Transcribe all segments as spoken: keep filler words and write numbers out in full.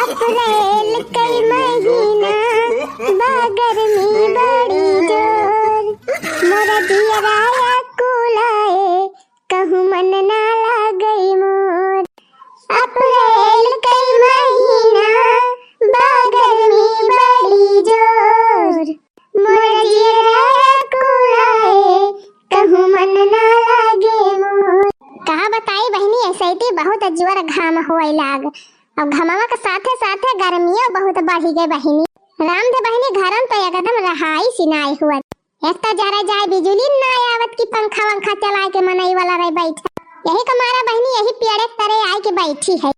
अप्रैल कई महीना, बा गर्मी बड़ी जोर। मोरा जियरा कुलाए, कहूँ मन ना लागई मोर। अप्रैल कई महीना, बा गर्मी बड़ी जोर। मोर जियरा कुलाए, कहूँ मन ना लागे मोर। का बताई बहिनी, ऐसे ही बहुत जोर घाम होए लाग। अब घमवा के साथे साथे गर्मियों बहुत बढ़ी गए बहिनी। राम दे बहिनी, घरम तो एकदम रहाई सी नाई हुआ। एक तो जरा जाए बिजुली ना आवत कि पंखा वंखा चलाए के मनई वाला रहे बैठा। यही के मारा बहिनी यही पेड़े के तरे आए के बैठी है।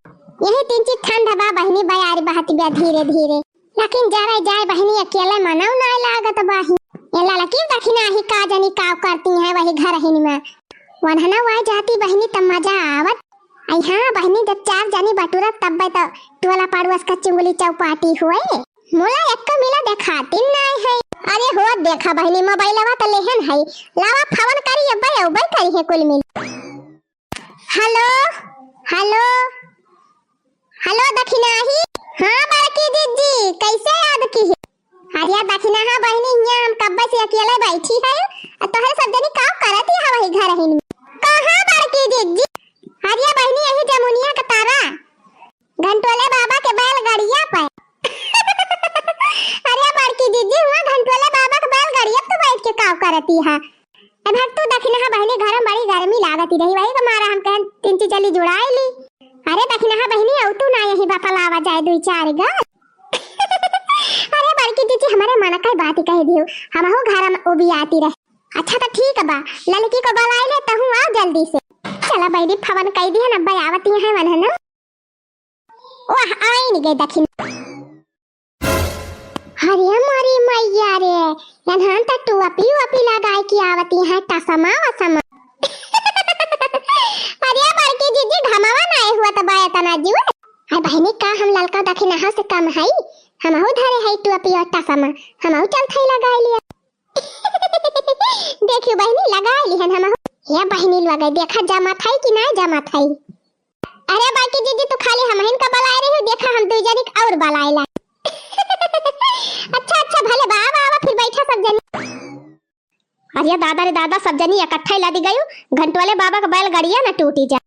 यही तीन चीज ठंड बा बहिनी, बयारी बहत बा धीरे धीरे। लेकिन जरा जाए बहिनी अकेले मनऊ ना लागत बाही। ये लड़की दखिना ही का जनी का करती है वही घर हिन में। वनहना वाई जाती बहिनी तब मजा आवत। आई हाँ बहिनी, जब चार जनी बटुरत तब्बे तो टोला पड़ोस का चुंगली चौपाटी हुए। मोला एक्को मिला देखातिन नाय है। अरे हो देखा बहिनी, मोबाइलवा त लेहन है, लावा फोन करी, अब्बे अब्बे करी है कुल मिल। हेलो, हेलो, हेलो दखिनाही। हाँ बड़की दीदी, कैसे याद की है? अरे दखिनाहा बहिनी, हियाँ हम कब्बे से अकेले बैठी है, आ तोहरे सब जनी का करत है वही घर हिन में? कहाँ बड़की दीदी? अरे बहिनी, यही जमुनिया के तारा। घंटोले बाबा के बैलगाड़िया पे। अरे बड़की दीदी, हुआ घंटोले बाबा के बैलगाड़िया पे तू बैठ के काव करती है? ए भक्तू दखिनहा बहिनी, घर में बड़ी गर्मी लागती रही, वही के मारा हम कहन तीन चीज चली जुड़ाई ली। अरे दखिनहा बहिनी, अउ तू ना यही बतलावा जाए दुई चार गो। अरे बड़की दीदी, हमारे मन का बात ही कह दियो, हमहू घर में उबियाती रहे। अच्छा तो ठीक बा, ललकी को बुलाई ले, तहू आओ जल्दी से। चला बहिनी, फोन कह दी है ना, अब्बे आवती है मन है ना। ओह, आइन गे दखिन। अरे मोरी मैया रे, यनहन त टोपी ओपी लगाए के आवती है, टसमा वसमा। अरे बड़की दीदी, घमवा नाय हुआ त बाया तना जीव। अरे बहिनी, का हम ललका दखिनहा से कम हई? हमहू धरे हई टोपी और टसमा, हमहू चल थई लगाए लिया। देखियो बहिनी, लगाए लिहन हमहू। या बहिनी लगे, देखा जमा थई कि ना जमा थई। अरे बड़की दीदी, तू खाली हमहिन का बुलाए रही, देखा हम दुई जनी के और बुलाए ला। अच्छा, अच्छा, भले बा, आवा, आवा, फिर बैठा सब जनी। अरे दादा रे दादा, सब जनी इकट्ठा ही लदी गयू, घंटोले बाबा का बैलगाड़िया ना टूटी जा।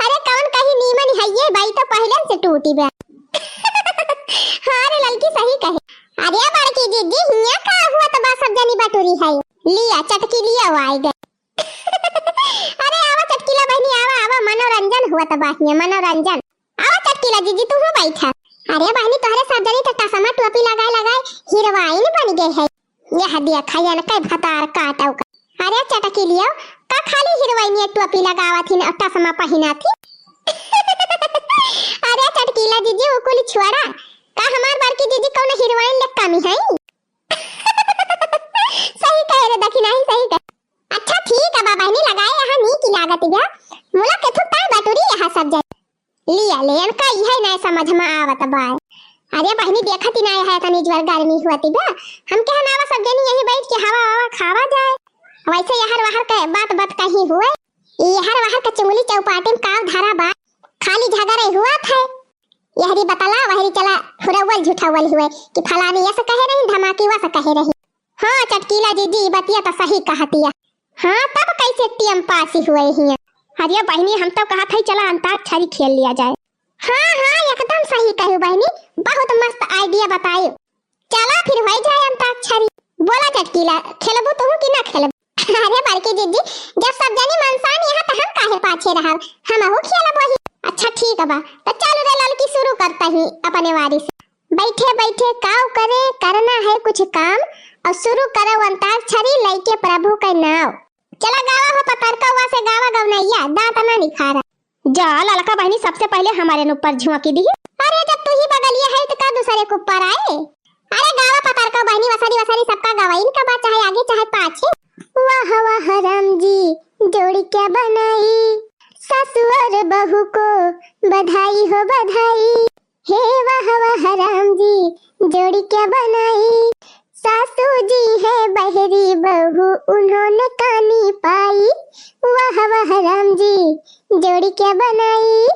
अरे कौन कही नीमन है ये बाई, तो पहले से टूटी बा। हाँ रे ललकी, सही कहे। अरे बड़की दीदी, हिया का हुआ तो बा, सब जनी बटुरी है। लिया चटकी लिया, वो आए गए। अरे आवा चटकीला बहिनी, आवा, आवा, मनोरंजन हुआ त बाहिया, मनोरंजन। आवा चटकीला जीजी, तू हो बैठा। अरे बहिनी, तोहरे सब जनी त टसमा टोपी लगाए लगाए हीरोइन बन गए है। यह देखा, यन कई भतार काटव का। अरे चटकीलियो, का खाली हीरोइन ये टोपी लगावत ही न टसमा पहिना थी? अरे चटकीला जीजी, उ कुल छोड़ा, का हमार बड़की जीजी कौन हीरोइन ले कमी है? सही कहे रे दखिनाही, सही कहे। अच्छा ठीक है बा बहिनी, लगाए यहाँ नीक लागत बा। मुला के थुक ताई बटुरी यहाँ सब जन। लिया ले, इनका इहे नहीं समझ में आवत बा। अरे बहिनी, देखत ही नहीं है, तनी जोर गर्मी हुआ ती बा। हम कहे नावा सब जनी यही बैठ के हवा हवा खावा जाए। वैसे यहर वहर के बात बात कहीं हुए। ई यहर वहर के चुंगली चौपाटी में काव धारा बा। खाली झगड़े हुआ थे। यहरी बतला, वहरी चला हुरवल झुठवल हुए कि फलानी ऐसा कहे रही, धमाकी वैसा कहे रही। हाँ चटकीला जीजी, बतिया तो सही कहतिया। हाँ, तब कैसे टीम पास हुए हिया? अरे बहिनी, हम तो कहत हई चला अंताक्षरी खेल लिया जाए। हाँ, हाँ, एकदम सही कहू बहिनी, बहुत मस्त idea बताई। चला फिर होई जाए अंताक्षरी। बोला चटकीला, खेलबू तू कि ना खेलबू? अरे बड़की जीजी, जब सब जनी मनसान यहाँ तो हम काहे पाछे रहब? हमहू खेलब वही। अच्छा ठीक बा, तो चल रे ललकी, शुरू करता ही अपने वारी से। बैठे बैठे काव करे, करना है कुछ काम, और शुरू करो अंताक्षरी लइके प्रभु के नाव। चला गावा हो पतरकवा से गावा गवनैया, दांत ना निखारा। जा ललका बहिनी, सबसे पहले हमारे ऊपर झुंकी दी। अरे जब तू ही बगलिया है तो का दूसरे के ऊपर आए? अरे गावा पतरका बहिनी, वसरी वसरी सबका गवाइन का बा, चाहे आगे चाहे पाछे। वाह वाह राम जी, जोड़ी क्या बनाई, सासू और बहू को बधाई हो बधाई। हे वाह वाह राम जी, जोड़ी क्या बनाई, सासू जी है बहरी बहू, उन्होंने कानी पाई। वाह वाह राम जी, जोड़ी क्या बनाई।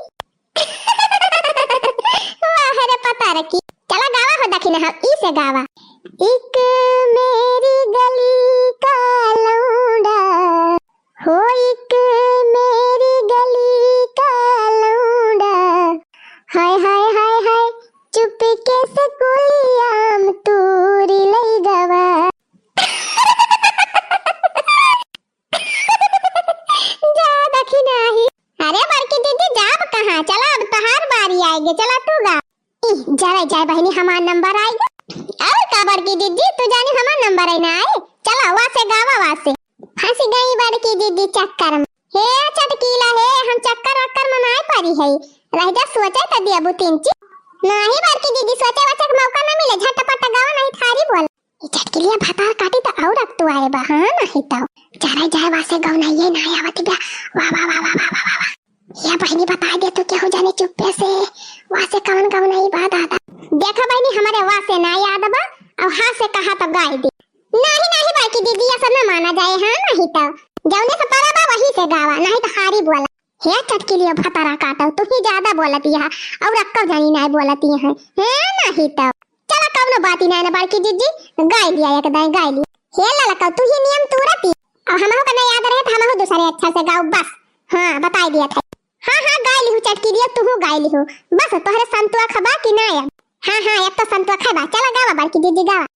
कि चला गावा हो दखिना, हम ई से गावा। एक मेरी गली का लौंडा, हो एक मेरी गली का लौंडा, हाय, हाय, हाय, हाय, चुपके से कुलियाम तूरी लई गवा। जा दखिना ही। अरे बड़की दीदी, जाब कहाँ? चला, अब तोहार बारी आइगे, चला तू गा। ई, जाए, जाए बहिनी, हमार नंबर आइगे। और का बड़की दीदी, तू जानी हमार नंबर आई ना आई? चला, वा से गावा, वा से। फँसी गई बड़की दीदी चक्कर में। हे चटकीला, हे, हम चक्कर वक्कर में नाय परी है। रह जा, सोचे त दिया बुतिन ची। नाही बड़की दीदी, सोचे वचे के मौका ना मिले, झटपट गावा, नहीं थारी बोल। ई चटकीलिया भतार काटी त और अब तू आए बा, हाँ, नहीं तो। चले जाए वासे गौनइये ना आवत बा। वाह, वाह, वाह। ये बहिनी बताइ दे तू केहू जानी चुप्पे से, वासे कौन गौनई बा दादा। देखा बहिनी, हमरे वासे ना याद बा, और हाँ से कहा तो गाय दे। नाही, नाही बड़की दीदी, ऐसा ना माना जाए, हाँ, नहीं तो। जौने से परा बा वही से गावा, नहीं तो हारी बोला। हे चटकीलियो भतारा काटो, तू ही ज्यादा बोलती है, और अक्का जानी नहीं बोलती है, है नहीं तो। चला, कौनो बात ही नहीं ना बड़की दीदी, गाय लिया एक दाई, गाय लिया। हे ललका, तू ही नियम तूरती। और हमहू का ना याद रहे तो हमहू दूसरे अच्छा से गाओ बस। हाँ, बताई दिया था। हाँ, हाँ, गाय लिहू चटकीलियो, तू गाय लिहू। बस तोहरे संतुआ खबा कि ना अब? हाँ, हाँ, अब तो संतुआ खबा। चला गावा बड़की दीदी, गावा।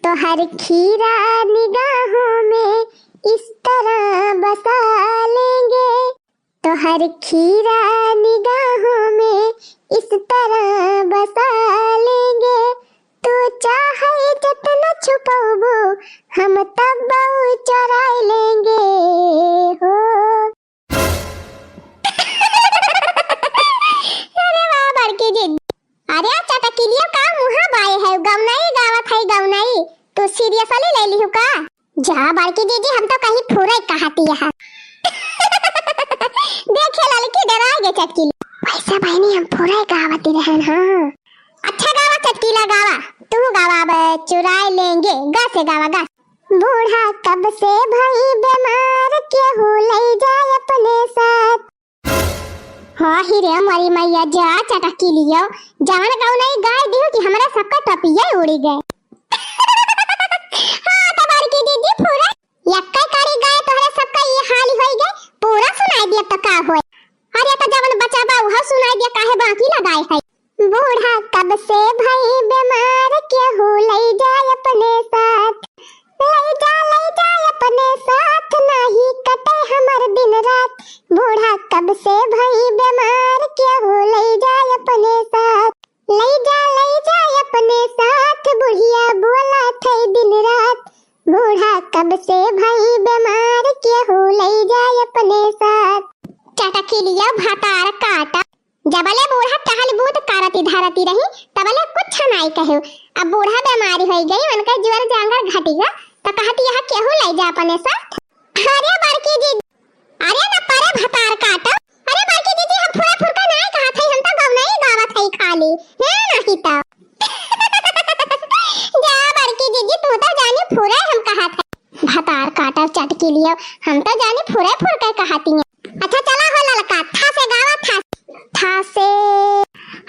तो हर खीरा निगाहों में इस तरह बसा लेंगे, तो हर खीरा निगाहों में इस तरह बसा लेंगे। तू चाहे जितना छुपौबो, हम तब चुराए लेंगे हो। अरे वाह बड़की जी। अरे चटकीलियो का मुँह बाए है, गौनई गावत है गौनई। तू seriously ले लिहू का? जा बड़की दीदी, हम तो कहीं फुरई कहती है। देखे ललकी डराए गे चटकीली। वैसे बहिनी हम फुरई गावती रहन, हाँ। अच्छा गावा चटकीला गावा, तू गावा अब चुराए लेंगे, गा से गावा गा। बूढ़ा कब से भई बीमार, केहू ले जाए अपने साथ। हाँ ही रे मोरी मैया, जा चटकीलियो, जवन गौनई गाय दिहू कि हमरा सबका टपिया उड़ी गए। हाँ, तो बड़की दीदी पूरा यक्का करी गए, तोहरे सबका ये हाल होई गए, पूरा सुनाई दिया तो का होई? अरे तो जवन बचा बा उहो सुनाई दिया, काहे बाकी लगाए है? बूढ़ा कब से भई बीमार, केहू ले जाए अपने साथ। ले जा, ले जा अपने साथ, नाही कटे हमर दिन रात। बूढ़ा कब से भई बीमार, केहू ले जाए अपने साथ। ले जा, ले जा अपने साथ, बुढ़िया बोला थे दिन रात। बूढ़ा कब से भई बीमार, केहू ले जाए अपने साथ। चटकीलिया भतार काटा। जबले बूढ़ा टहल बूत करती धरती रही, तबले कुछ नाई कहे। अब बूढ़ा बीमारी होई गई, उनका ज्वर जांगर घटी गा, तो कहती, "यह केहू ले जा अपने साथ।" अरे बड़की जी, अरे न परे भतार काटो। अरे बड़की दीदी, हम फुरा फुरका नाई कहत हई, हम तो गौनई गावत हई खाली, है नहीं तो। जा बड़की दीदी, तू तो जानी फुरा हम कहत हई। भतार काटो चटकीलियो, हम तो जानी फुरा फुरका कहती हैं। अच्छा चला हो ललका, था से गावा, था, था से।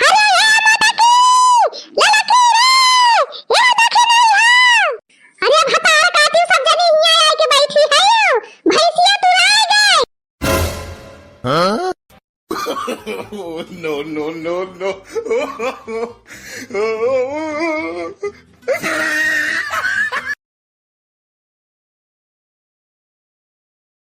अरे ए मोटकी, ललकी रे, ए देखी नहीं हो। अरे भतार काटी सब जनी हियाँ आके बैठी है, भैंसिया तुराए गए। हाँ? No, no, no, no।